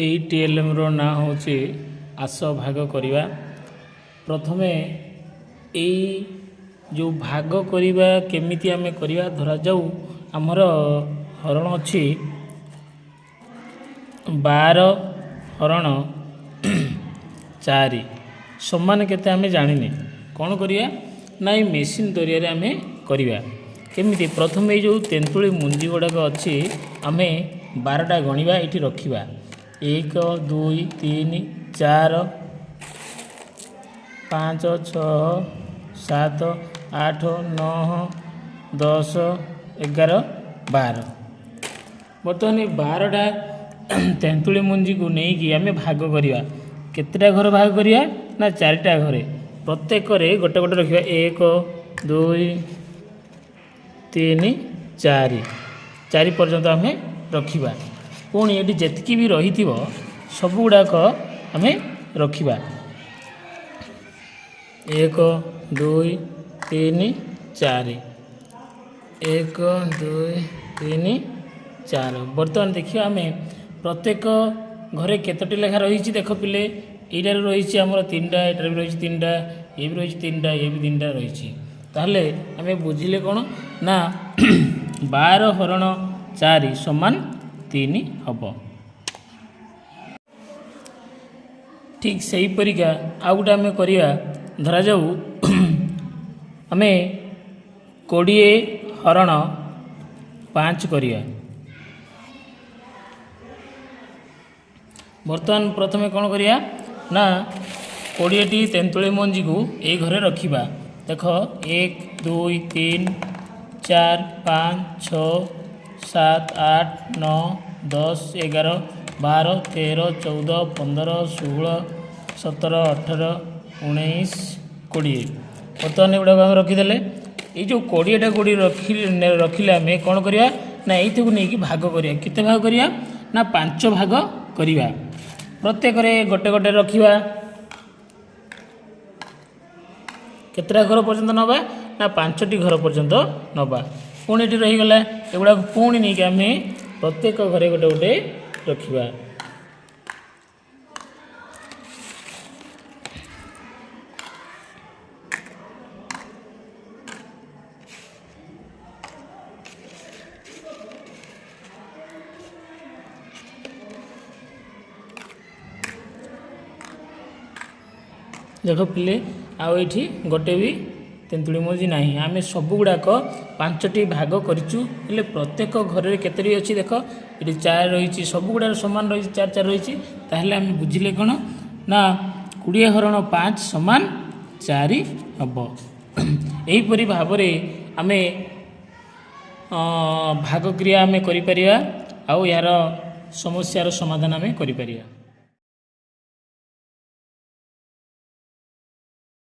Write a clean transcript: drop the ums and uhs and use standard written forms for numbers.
ଏଇ ଟିଏଲ୍ଏମ୍ର ନାଁ ହେଉଛି ଆସ ଭାଗ କରିବା। ପ୍ରଥମେ ଏଇ ଯେଉଁ ଭାଗ କରିବା କେମିତି ଆମେ କରିବା, ଧରାଯାଉ ଆମର ହରଣ ଅଛି 12 ହରଣ 4 ସମାନ କେତେ ଆମେ ଜାଣିନେ। କ'ଣ କରିବା ନା ଏଇ ମେସିନ୍ ଜରିଆରେ ଆମେ କରିବା। କେମିତି? ପ୍ରଥମେ ଏଇ ଯେଉଁ ତେନ୍ତୁଳି ମୁଞ୍ଜି ଗୁଡ଼ାକ ଅଛି ଆମେ 12ଟା ଗଣିବା, ଏଇଠି ରଖିବା। 1 2 3 4 5 6 7 8 9 10 11 12। ବର୍ତ୍ତମାନ ଏ 12ଟା ତେନ୍ତୁଳି ମୁଞ୍ଜିକୁ ନେଇକି ଆମେ ଭାଗ କରିବା। କେତେଟା ଘର ଭାଗ କରିବା ନା 4ଟା ଘରେ, ପ୍ରତ୍ୟେକରେ ଗୋଟେ ଗୋଟେ ରଖିବା। 1 2 3 4, 4 ପର୍ଯ୍ୟନ୍ତ ଆମେ ରଖିବା। ପୁଣି ଏଠି ଯେତିକି ବି ରହିଥିବ ସବୁଗୁଡ଼ାକ ଆମେ ରଖିବା। 1 2 3 4, 1 2 3 4। ବର୍ତ୍ତମାନ ଦେଖିବା ଆମେ ପ୍ରତ୍ୟେକ ଘରେ କେତୋଟି ଲେଖା ରହିଛି। ଦେଖ ପିଲେ, ଏଇଟାରେ ରହିଛି ଆମର 3ଟା, ଏଇଟାରେ ବି ରହିଛି 3ଟା, ଇଏ ବି ରହିଛି 3ଟା, ଇଏ ବି 3ଟା ରହିଛି। ତାହେଲେ ଆମେ ବୁଝିଲେ କ'ଣ ନା 12 ହରଣ 4 ସମାନ 3 ହେବ। ଠିକ୍ ସେହିପରିକା ଆଉ ଗୋଟେ ଆମେ କରିବା। ଧରାଯାଉ ଆମେ 20 ହରଣ 5 କରିବା। ବର୍ତ୍ତମାନ ପ୍ରଥମେ କ'ଣ କରିବା ନା 20ଟି ତେନ୍ତୁଳି ମଞ୍ଜିକୁ ଏଇ ଘରେ ରଖିବା। ଦେଖ 1 2 3 4 5 6 7 8 9 10 11 12 13 14 15 16 17 18 19 20। ବର୍ତ୍ତମାନ ଏଗୁଡ଼ାକ ଆମେ ରଖିଦେଲେ। ଏଇ ଯେଉଁ 20ଟା 20 ରଖିଲେ ଆମେ କ'ଣ କରିବା ନା ଏଇଥିକୁ ନେଇକି ଭାଗ କରିବା। କେତେ ଭାଗ କରିବା ନା 5 ଭାଗ କରିବା। ପ୍ରତ୍ୟେକରେ ଗୋଟେ ଗୋଟେ ରଖିବା। କେତେଟା ଘର ପର୍ଯ୍ୟନ୍ତ ନେବା ନା 5ଟି ଘର ପର୍ଯ୍ୟନ୍ତ ନେବା। ପୁଣି ଏଠି ରହିଗଲା, ଏଗୁଡ଼ାକୁ ପୁଣି ନେଇକି ଆମେ ପ୍ରତ୍ୟେକ ଘରେ ଗୋଟେ ଗୋଟେ ରଖିବା। ଦେଖ ପିଲେ, ଆଉ ଏଇଠି ଗୋଟେ ବି ତେନ୍ତୁଳି ମଞ୍ଜି ନାହିଁ। ଆମେ ସବୁଗୁଡ଼ାକ 5ଟି ଭାଗ କରିଛୁ, ହେଲେ ପ୍ରତ୍ୟେକ ଘରରେ କେତୋଟି ଅଛି? ଦେଖ ଏଠି 4 ରହିଛି, ସବୁଗୁଡ଼ାର ସମାନ ରହିଛି, 4 4 ରହିଛି। ତାହେଲେ ଆମେ ବୁଝିଲେ କ'ଣ ନା 20 ହରଣ 5 ସମାନ 4 ହେବ। ଏହିପରି ଭାବରେ ଆମେ ଭାଗ କ୍ରିୟା ଆମେ କରିପାରିବା ଆଉ ଏହାର ସମସ୍ୟାର ସମାଧାନ ଆମେ କରିପାରିବା।